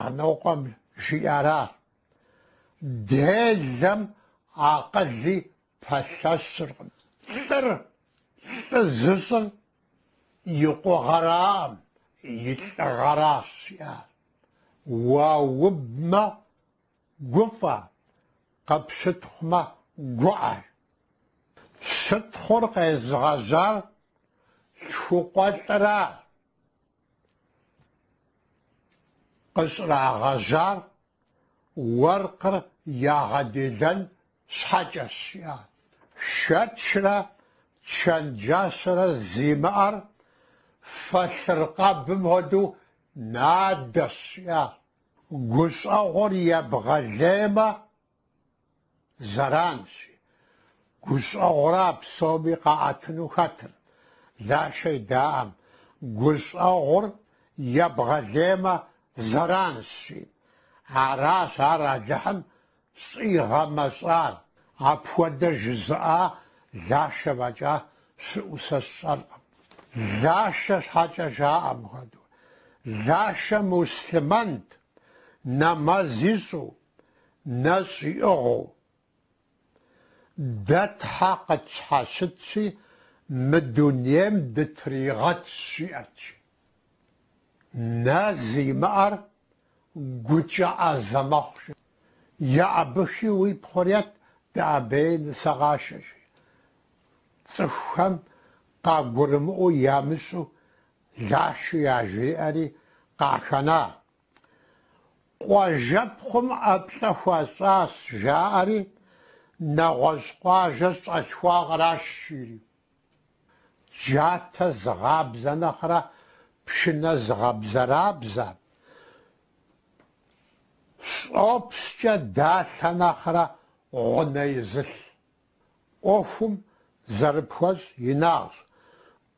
Агънокъуэм жиӏаращ, Делэм акъыли пэлъэщыркъым. Лӏыр лӏы зыщӏыр и къугъэраӏым, и лӏыгъэращ, жиӏащ. Уаубмэ, гуфӏэ, къыпщытхъумэ, гуӏэ. Щытхъур къезыгъэжьар лъхукъуэлӏыращ. Къыщӏрагъэжьар уэркъыр ягъэделэн щхьэкӏэщ, жиӏащ. Шэчрэ чэнджэщрэ зимыӏэр фэлъыркъэбым хуэдэу надэщ, жиӏащ. Гущӏэгъур ебгъэлеймэ, зэранщ. Гущӏэгъура псоми къаӏэтыну хэтыр, Лашэ идаӏым. Гущӏэгъур ебгъэлеймэ, зэранщ. Аращ ар Алыхьым щӏигъэмэщӏар. Апхуэдэ жызыӏа Лашэ фӏэкӏа щыӏэу сэ сщӏэркъым. Лашэ щхьэкӏэ жаӏэ мыпхуэдэу. Лашэ муслъымэнт, нэмэз ищӏу, нэщӏ иӏыгъыу. Дэ Тхьэ къытщхьэщытщи, мы дунейм дытригъэтщ, жиӏэрт. Нэ зимыӏэр гукӏэ ӏэзэ мэхъу. Еӏэбыхи уи пхъур ет, дэӏэбеи нысэ къашэ, жи. Цӏыхухэм къагурымыӏуэу ямыщӏу Лашэ яжриӏэри къахэна. Къуажэпхъум ӏэплӏэ хуащӏащ, жаӏэри, нэгъуэщӏ къуажэ щӏэлъхуа къраш, жиӏэри. Джатэ зыгъабзэ нэхърэ пшынэ зыгъэбзэрабзэ, щӏопщкӏэ далъэ нэхърэ гъунэ изылъ. ӏуэхум зэрыпхуэщӏ инагъщ.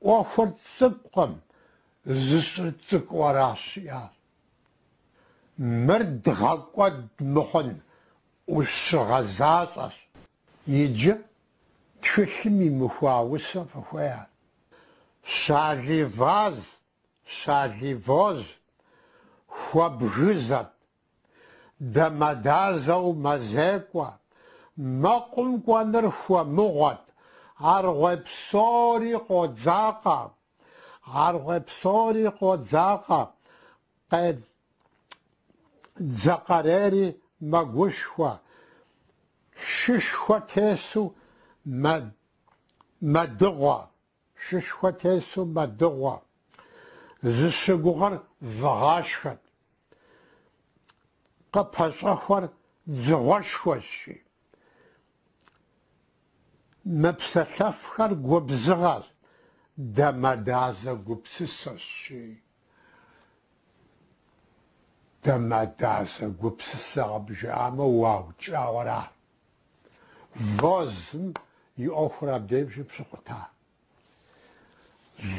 ӏуэхур цӏыкӏукъым, зыщӏыр цӏыкӏуу аращ, жиӏащ. Мыр дгъэкӏуэд мыхъун ӏущыгъэ защӏэщ. Иджы тхылъым имыхуа усэ фыхуей? Щаливаз, щаливоз, хуэбгызэт, Дамэдазэу мэзекӏуэ, мэкъум кӏуэныр хуэмыгъуэт, аргъуей псори къодзакъэ, аргъуей псори къодзакъэ, къедзэкъэрейри мэгушхуэ, шышхуэ тесу мэдыгъуэ. Шышхуэ тесу мэдыгъуэ. Зыщыгугъыр выгъашхэт. Къыпэщӏэхуэр дзыгъуэшхуэщ, жи. Мыпсэлъэфхэр губзыгъэщ, дамэдазэ гупсысэщ, жи. Дамэдазэ гупсысэ къыбжаӏамэ, уаукӏауэ ара. Возым и ӏуэхур абдежым щыкъута.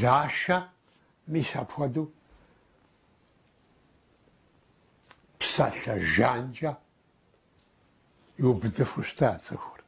Лашэ мис апхуэдэу псалъэ жанкӏэ иубыдыфу щыта цӏыхур.